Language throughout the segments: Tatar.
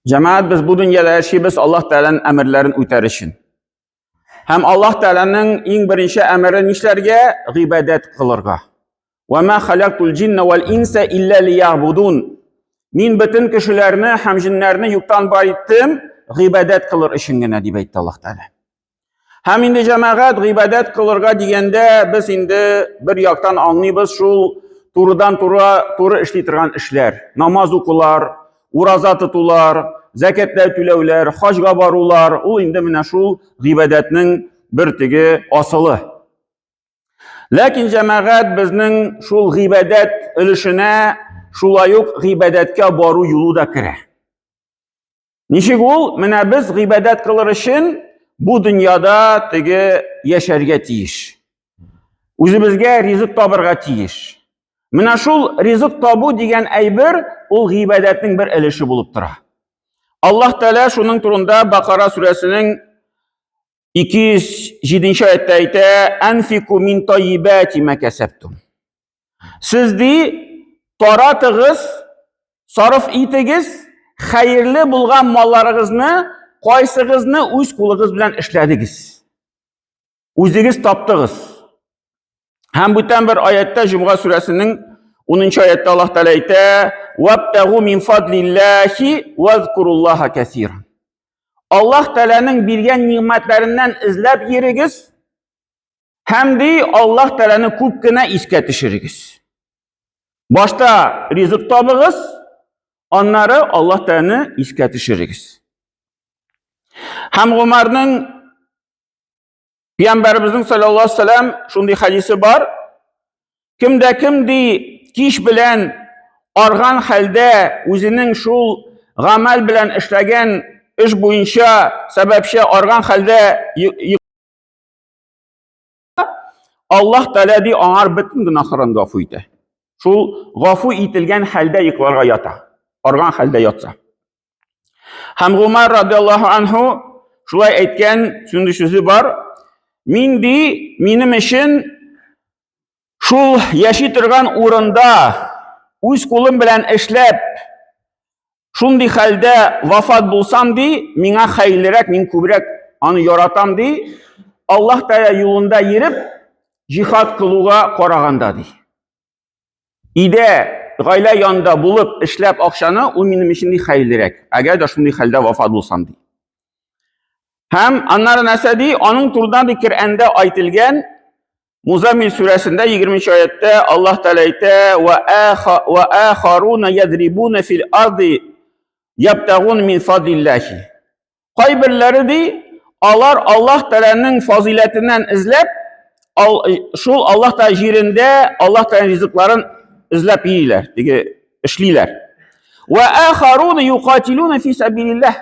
Җәмәгать, без бу дөньяда яшибез Аллаһ Тәгаләнең әмерләрен үтәр өчен. Һәм Аллаһ Тәгаләнең иң беренче әмере нишләргә? Гыйбадәт кылырга. Ва ма халактул җинна вал инса илля лиябудун. Мин бөтен кешеләрне һәм җиннәрне юктан бар иттем, гыйбадәт кылыр өчен генә, дип әйтте Аллаһ Тәгалә. Һәм инде җәмәгать гыйбадәт кылырга дигәндә без инде бер яктан аңлыйбыз шул турыдан туры туры эшли торган эшләр. Намаз укулар, ураза тотулар, зәкәтләр түләүләр, хаҗга барулар, ул инде менә шул гыйбадәтнең бер теге асылы. Ләкин җәмәгать безнең шул гыйбадәт өлешенә шулай ук гыйбадәткә бару юлы да керә. Ничек ул? Менә без гыйбадәт кылыр өчен бу дөньяда теге яшәргә тиеш. Үзебезгә ризык табырга тиеш. Менә шул ризык табу дигән әйбер ул гыйбадәтнең бер өлеше булып тора. Аллаһ Тәгалә шуның турында Бакара сүрәсенең 207 аятта әйтә: "Анфику мин тайибати ма касабтум". Сез ди таратыгыз, сарыф итегез хәерле булган малларыгызны, кайсыгызны үз кулыгыз белән эшләдегез. Үзегез таптыгыз. Һәм бүтән бер аятта Җомга сүрәсенең 10 аятта Аллаһ Тәгалә әйтә: "Вабтагу мин фадлиллахи вазкуруллаһа кәсиран". Аллаһ Тәгаләнең биргән нигъмәтләреннән эзләп йөрегез, Һәм ди Аллаһ Тәгаләне күп кенә искә төшерегез. Башта ризык табыгыз, аннары Аллаһ Тәгаләне искә төшерегез. Һәм Гомәрнең Пәйгамбәребезнең саллаллаһу алейһи вәсәлләм шундый хәдисе бар. Кем дә кем ди кич белән арган хәлдә үзенең шул гамәл белән эшләгән эш буенча сәбәпче арган хәлдә Аллаһ Тәгалә ди аңар бөтен гөнаһларын гафу итә. Шул гафу ителгән хәлдә йокларга ята. Арган хәлдә ятса. Һәм Гумар радиаллаһу анһу шулай әйткән шундый сүзе бар. Мин ди, минем өчен шул яши торган урында үз кулым белән эшләп Шундый хәлдә вафат булсам ди, миңа хәерлерәк, мин күбрәк аны яратам ди. Аллаһ Тәгалә юлында йөреп, җихад кылуга караганда ди. Өйдә гаилә янында булып эшләп акчаны, ул минем өчен ди хәерлерәк. Әгәр дә шундый хәлдә вафат булсам ди. Һәм аннары нәрсә ди? Аның турында ди Коръәндә әйтелгән Музаммил сүрәсендә 20 аятта Аллаһ Тәгалә әйтә: "Ва ахаруна ядрибуна фил арди ябтагун мин фадлиллахи". Кайберләре ди, алар Аллаһ Тәгаләнең фазыйләтеннән эзләп, шул Аллаһ Тәгалә җирендә Аллаһ Тәгаләнең ризыкларын эзләп йөриләр, теге эшлиләр. Ва ахаруна юкатилуна фи сабилиллаһ.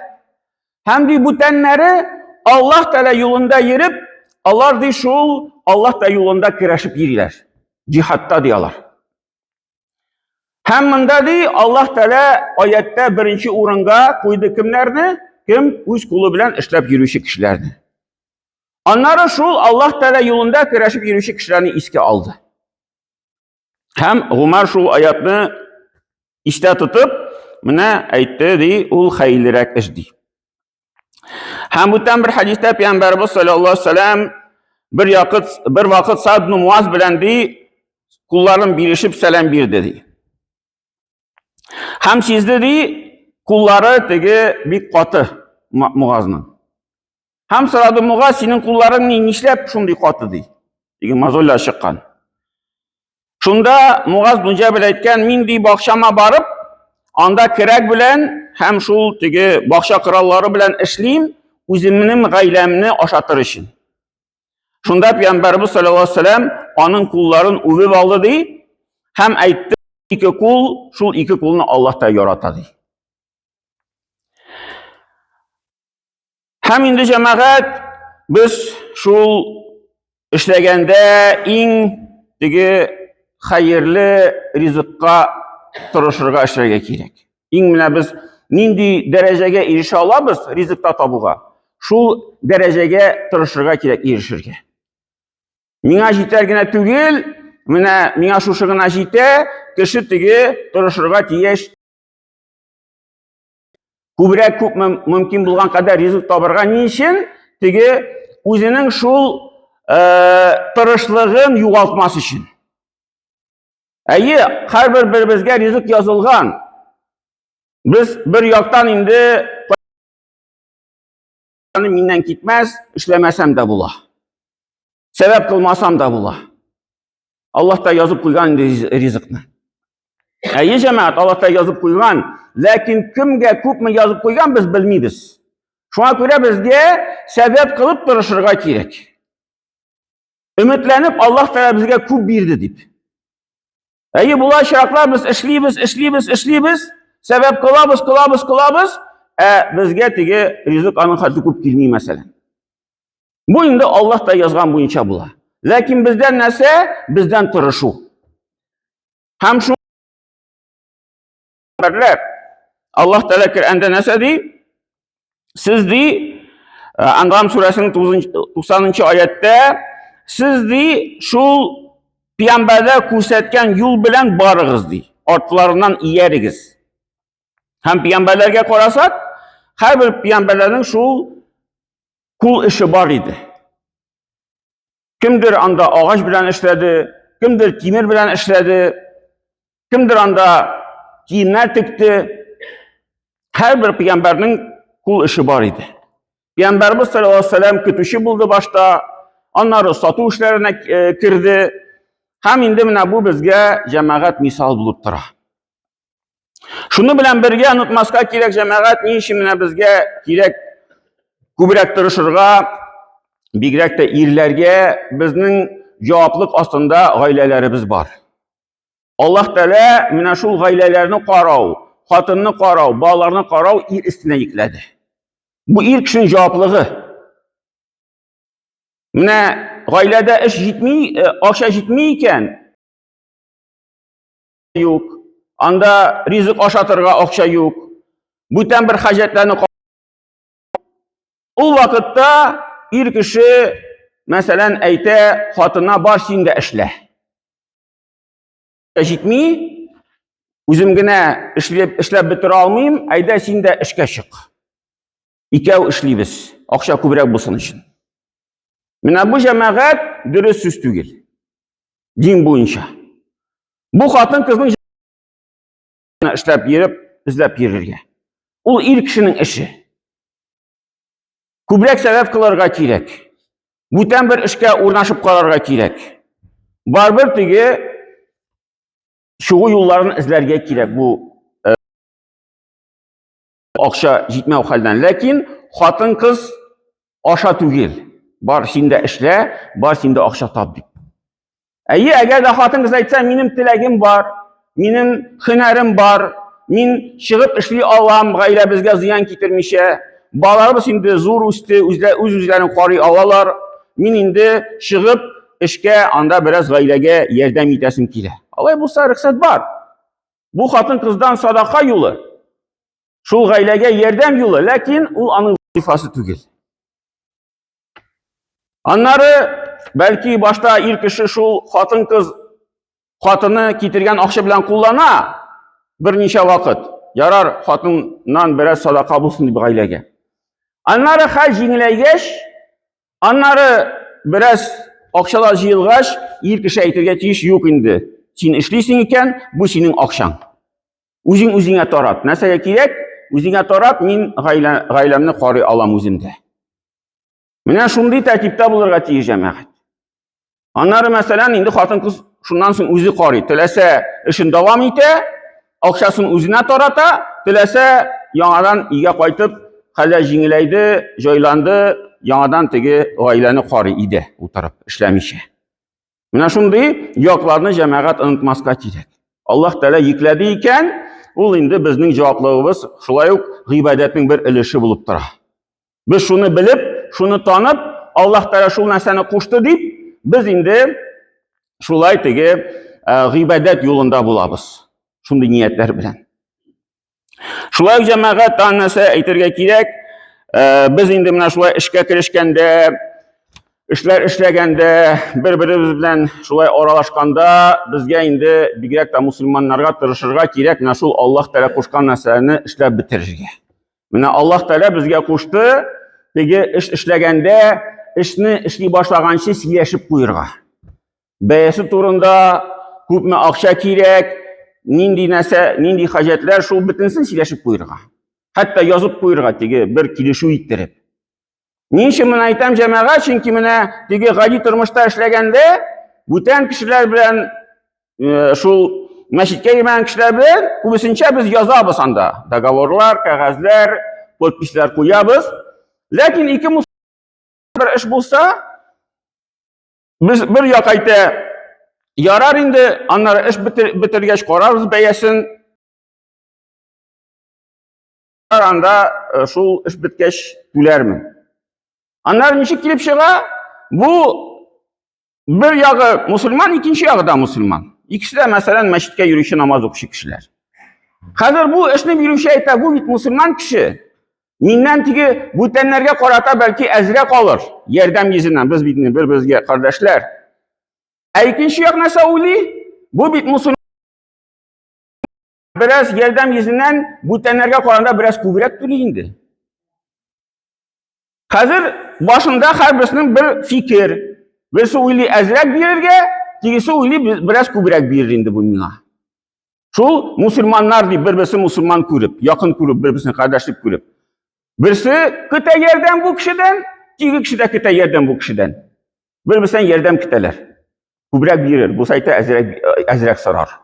Һәм ди бүтәннәре Аллаһ Тәгалә юлында йөреп, алар ди шул Аллаһ Тәгалә юлында көрәшеп йөриләр. Җихадта ди алар. Һәм монда ди Аллаһ Тәгалә аятта беренче урынга куйды кемнәрне? Кем үз кулы белән эшләп йөрүче кешеләрне. Аннары шул Аллаһ Тәгалә юлында көрәшеп йөрүче кешеләрне искә алды. Һәм Гумар шул аятны истә тотып, менә әйтте, ди, ул хәерлерәк эш ди. Һәм бүтән бер хәдистә Пәйгамбәрбез саллаллаһу алейһи вәсәлләм бер вакыт бер вакыт Сад ибн Муаз белән ди кулларын бирешеп сәлам бирде ди. Һәм сизде ди, куллары теге бик каты Муазның. Һәм сорады Мугаз, синең кулларың ни, нишләп шундый каты ди. Дигән мозольләр чыккан. Шунда Мугаз бин Җәбел әйткән, мин ди бакчама барып, анда керәк белән һәм шул теге бакча кораллары белән эшлим, үземнең гаиләмне ашатыр өчен. Шунда Пәйгамбәрбез саллаллаһу алейһи вәсәлләм аның кулларын үбеп алды ди һәм әйтте, ике кул, шул ике кулны Аллаһ та ярата ди. Һәм инде җәмәгать без шул эшләгәндә иң теге хәерле ризыкка тырышырга эшләргә кирәк. Иң менә без нинди дәрәҗәгә ирешә алабыз ризыкта табуга, шул дәрәҗәгә тырышырга кирәк ирешергә. Миңа җитәр генә түгел, менә миңа шушы гына җитә, кеше теге тырышырга тиеш. Күбрәк күпме мөмкин булган кадәр ризык табырга ни өчен? Теге үзенең шул тырышлыгын югалтмас өчен. Әйе, һәрбер беребезгә ризык язылган. Без бер яктан инде миннән китмәс, эшләмәсәм дә була. Сәбәп кылмасам да була. Аллаһ та язып куйган инде ризыкны. Әйе, җәмәгать, Аллаһ та язып куйган, ләкин кемгә күпме язып куйган без белмибез. Шуңа күрә безгә сәбәп кылып тырышырга кирәк. Өметләнеп Аллаһ Тәгалә безгә күп бирде дип. Әйе, була очраклар без эшлибез, эшлибез, эшлибез, сәбәп кылабыз, кылабыз, кылабыз, ә безгә теге ризык аның хәтле күп килми мәсәлән. Бу инде Аллаһ та язган буенча була. Ләкин бездән нәрсә? Бездән тырышу. Һәм шул берләр Аллаһ Тәгалә Коръәндә нәрсә ди? Сез ди, э, Ангам сүрәсенең 90 аятта сез ди шул пәйгамбәрләр күрсәткән юл белән барыгыз ди. Артларыннан иярегез. Һәм пәйгамбәрләргә карасак, һәрбер пәйгамбәрләрнең шул кул эше бар иде. Кемдер анда агач белән эшләде, кемдер тимер белән эшләде, кемдер анда киемнәр текте. Һәрбер пәйгамбәрнең кул эше бар иде. Пәйгамбәрбез саллаллаһу алейһи вәсәлләм көтүче булды башта, аннары сату эшләренә э, керде. Һәм инде менә бу безгә җәмәгать мисал булып тора. Шуны белән бергә онытмаска кирәк, җәмәгать, ни өчен менә безгә кирәк күбрәк тырышырга, бигрәк тә ирләргә безнең җаваплык астында гаиләләребез бар. Аллаһ Тәгалә менә шул гаиләләрне карау, хатынны карау, балаларны карау ир өстенә йөкләде. Бу ир кешенең җаваплыгы. Менә гаиләдә эш җитми, э, акча җитми икән, юк. Анда ризык ашатырга акча юк. Бүтән бер хаҗәтләрне Ул вакытта ир кеше, мәсәлән, әйтә, хатынына бар син дә эшлә. Җитми, үзем генә эшләп, эшләп бетерә алмыйм, әйдә син дә эшкә чык. Икәү эшлибез, акча күбрәк булсын өчен. Менә бу җәмәгать дөрес сүз түгел. Дин буенча. Бу хатын кызның эшләп йөреп, эзләп йөрергә. Ул ир кешенең эше. Күбрәк сәбәп кылырга кирәк. Бүтән бер эшкә урнашып карарга кирәк. Барбер теге чыгу юлларын эзләргә кирәк бу э, акча җитмәү хәлдән. Ләкин хатын-кыз аша түгел. Бар син дә эшлә, бар син дә акча тап дип. Әйе, әгәр дә хатын-кыз әйтсә, минем теләгем бар, минем һөнәрем бар, мин чыгып эшли алам, гаиләбезгә зыян китермичә, балаларыбыз инде зур үсте, үзләр үз-үзләрен карый алалар. Мин инде чыгып эшкә анда бераз гаиләгә ярдәм итәсем килә. Алай булса, рөхсәт бар. Бу хатын-кыздан садака юлы. Шул гаиләгә ярдәм юлы, ләкин ул аның вазифасы түгел. Аннары бәлки башта ир кеше шул хатын-кыз хатыны китергән акча белән куллана берничә вакыт. Ярар, хатыннан бераз садака булсын дип гаиләгә. Аннары хәл җиңеләйгәч, аннары бераз акчалар җыелгач, ир кеше әйтергә тиеш, юк инде. Син эшлисең икән, бу синең акчаң. Үзең үзеңә тарат. Нәрсәгә кирәк? Үзеңә тарат, мин гаилә, гаиләмне карый алам үземдә. Менә шундый тәртиптә булырга тиеш җәмәгать. Аннары, мәсәлән, инде хатын-кыз шуннан соң үзе карый. Теләсә эшен дәвам итә, акчасын үзенә тарата, теләсә яңадан өйгә кайтып, хәлләр җиңеләйде, җайланды, яңадан теге гаиләне карый иде утырып, эшләмичә. Менә шундый якларны җәмәгать онытмаска кирәк. Аллаһ Тәгалә йөкләде икән, ул инде безнең җаваплылыгыбыз шулай ук гыйбадәтнең бер өлеше булып тора. Без шуны белеп, шуны танып, Аллаһ Тәгалә шул нәрсәне кушты дип, без инде шулай теге э, гыйбадәт юлында булабыз. Шундый ниятләр белән. Шулай ук җәмәгать тагын нәрсә әйтергә кирәк, э, без инде менә шулай эшкә керешкәндә, эшләр эшләгәндә, бер-беребез белән шулай аралашканда, безгә инде бигрәк тә мусульманнарга тырышырга кирәк менә шул Аллаһ Тәгалә кушкан нәрсәләрне эшләп бетерергә. Менә Аллаһ Тәгалә безгә кушты, теге эш эшләгәндә, эшне эшли башлаганчы сөйләшеп куерга. Бәясе турында, күпме акча кирәк, нинди нәрсә, нинди хаҗәтләр, шул бөтенесен сөйләшеп куерга. Хәтта язып куерга теге бер килешү иттереп. Ни өчен моны әйтәм, җәмәгать? Чөнки менә теге гади тормышта эшләгәндә бүтән кешеләр белән э, шул мәчеткә йөрмәгән кешеләр белән күбесенчә без язабыз анда. Договорлар, кәгазьләр, подписьләр куябыз. Ләкин ике бер эш булса, без бер як әйтә, ярар инде, аннары эш бетергәч карарбыз бәясен, анда э, шул эш беткәч түләрмен. Аннары ничек килеп чыга? Бу бер ягы мусульман, икенче ягы да мусульман. Икесе дә, мәсәлән, мәчеткә йөрүче намаз укучы кешеләр. Хәзер бу эшне бирүче әйтә, бу бит мусульман кеше. Миннән теге бүтәннәргә карата бәлки әзрәк алыр, ярдәм йөзеннән. Без бит бер-беребезгә кардәшләр. Ә икенче як нәрсә уйлый? Бу бит мусульман бераз ярдәм йөзеннән бүтәннәргә караганда бераз күбрәк түли инде. Хәзер башында һәрберсенең бер фикер. Берсе уйлый әзрәк бирергә, тегесе уйлый бераз күбрәк бирер инде бу миңа. Шул мусульманнар дип бер-берсен мусульман күреп, якын күреп, бер-берсен кардәшлек күреп. Берсе көтә ярдәм бу кешедән, теге кеше дә көтә ярдәм бу кешедән. Бер-берсеннән ярдәм көтәләр. Күбрәк бирер, бу сайтта әзрәк, әзрәк сорар.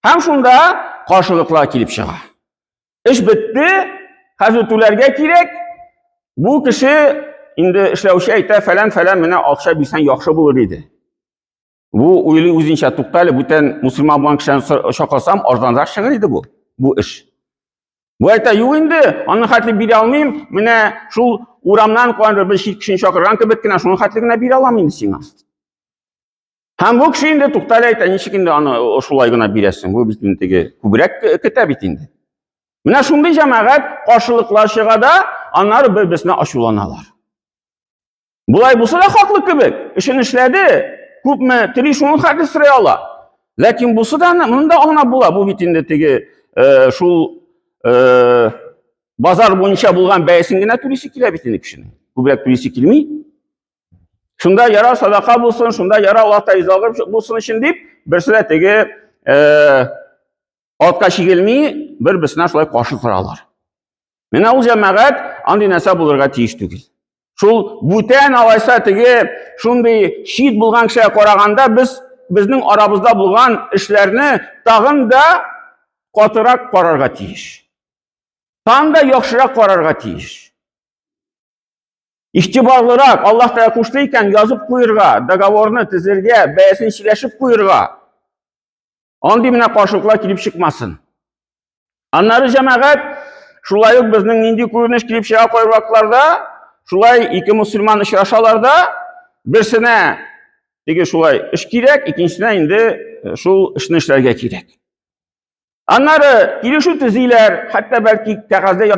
Һәм шунда каршылыклар килеп чыга. Эш бетте, хәзер түләргә кирәк. Бу кеше инде эшләүче әйтә, фәлән-фәлән менә акча бирсәң яхшы булыр иде. Бу уйлый үзенчә, туктале, бүтән мусульман булган кешеләрне чакырсам, арзанрак чыгыр иде бу, бу эш. Бу әйтә, юк инде, аны хәтле бирә алмыйм, менә шул урамнан куандыр бер чит кешене чакырган кебек кенә, шуның хәтле генә бирә алам инде сиңа. Һәм бу кеше инде туктале әйтә, ничек инде аны шулай гына бирәсең, бу бит инде теге күбрәк көтә бит инде. Менә шундый җәмәгать каршылыклар чыга да, аннары бер-берсенә ачуланалар. Болай булса да хаклы кебек, эшен эшләде, күпме тели шуның хәтле сорый ала. Ләкин бусы да моны да аңлап була. Бу бит инде теге э, шул э, базар буенча булган бәясен генә түлисе килә бит инде кешенең. Күбрәк түлисе килми. Шунда яра садака булсын, шунда яра Аллаһ ризалыгы булсын өчен дип, берсе дә теге э, артка чигелми, бер-берсенә шулай каршы торалар. Менә ул җәмәгать андый нәрсә булырга тиеш түгел. Шул бүтән алайса теге шундый чит булган кешегә караганда без безнең арабызда булган эшләрне тагын да катырак карарга тиеш. Тагын да яхшырак карарга тиеш. Игътибарлырак, Аллаһ Тәгалә кушты икән, язып куерга, договорны төзергә, бәясен сөйләшеп куерга. Андый менә каршылыклар килеп чыкмасын. Аннары җәмәгать, шулай ук безнең нинди күренеш килеп чыга кайбер вакытларда, шулай ике мусульман очрашалар да, берсенә теге шулай эш кирәк, икенчесенә инде э, шул эшне эшләргә кирәк. Аннары килешү төзиләр, хәтта бәлки кәгазьдә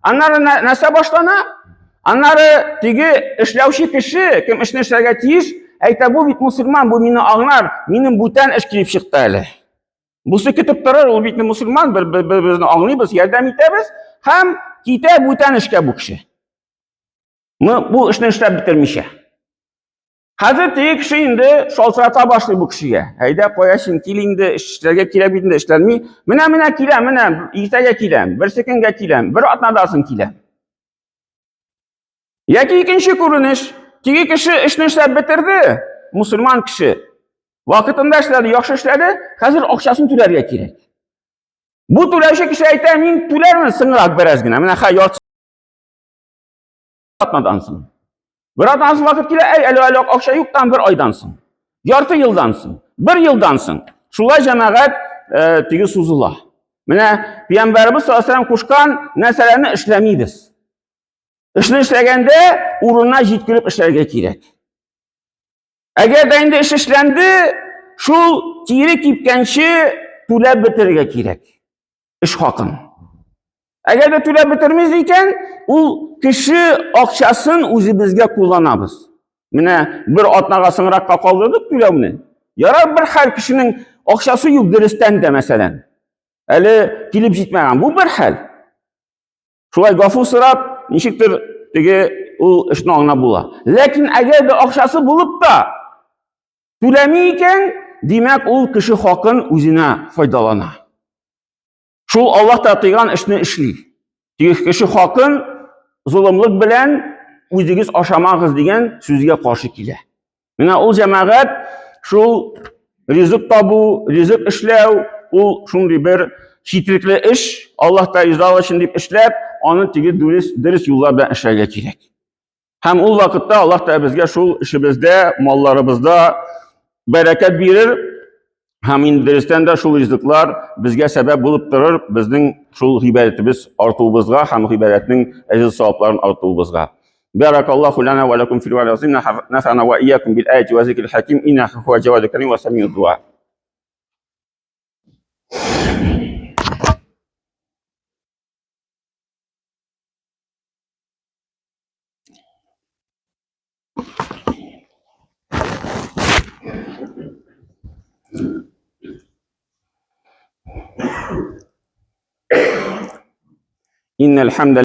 Аннары нәрсә башлана? Аннары теге эшләүче кеше, кем эшне эшләргә тиеш, әйтә, бу бит мусульман, бу мине аңлар, минем бүтән эш килеп чыкты әле. Бусы көтеп торыр, ул бит мусульман, бер-беребезне аңлыйбыз, ярдәм итәбез һәм китә бүтән эшкә бу кеше. Бу эшне эшләп бетермичә. Хәзер теге кеше инде шалтырата башлый бу кешегә. Әйдә, кая син, кил инде, эшләргә кирәк бит инде, эшләнми. Менә, менә киләм, менә иртәгә киләм, берсе көнгә киләм, бер атнадан соң киләм. Яки икенче күренеш, теге кеше эшне эшләп бетерде, мусульман кеше. Вакытында эшләде, яхшы эшләде, хәзер акчасын түләргә кирәк. Бу түләүче кеше әйтә, мин түләрмен соңрак бераз генә. Менә хәзер ярты атнадан соң. Бер атнадан соң вакыт килә, әй, әле әле акча юк, там бер айдан соң. Ярты елдан соң, бер елдан соң. Шулай җәмәгать э, теге сузыла. Менә пәйгамбәребез саллаллаһу алейһи кушкан нәрсәләрне эшләмибез. Эшне эшләгәндә урынына җиткереп эшләргә кирәк. Әгәр дә инде эш эшләнде, шул тире кипкәнче түләп бетерергә кирәк. Эш хакын. Әгәр дә түләп бетермибез икән, ул кеше акчасын үзебезгә кулланабыз. Менә бер атнага соңракка калдырдык түләүне. Ярар бер хәл кешенең акчасы юк дөрестән дә, мәсәлән. Әле килеп җитмәгән. Бу бер хәл. Шулай гафу сорап, ничектер теге ул эшне аңлап була. Ләкин әгәр дә акчасы булып та түләми икән, димәк, ул кеше хакын үзенә файдалана. Шул Аллаһ та тыйган эшне эшли. Теге кеше хакын золымлык белән үзегез ашамагыз дигән сүзгә каршы килә. Менә ул җәмәгать шул ризык табу, ризык эшләү, ул шундый бер читлекле эш, Аллаһ та ризалыгы өчен дип эшләп, аны теге дөрес, дөрес юллар белән эшләргә кирәк. Һәм ул вакытта Аллаһ та безгә шул эшебездә, малларыбызда бәрәкәт бирер. Һәм инде дөрестән дә шул ризыклар безгә сәбәп булып торыр, безнең шул гыйбадәтебез артуыбызга һәм гыйбадәтнең әҗер савапларын артуыбызга. Баракаллаху лана ва лакум фил азим, нафана ва iyyakum бил аяти ва зикрил хаким, иннаху хуа джавадул карим ва самиуд дуа. إن الحمد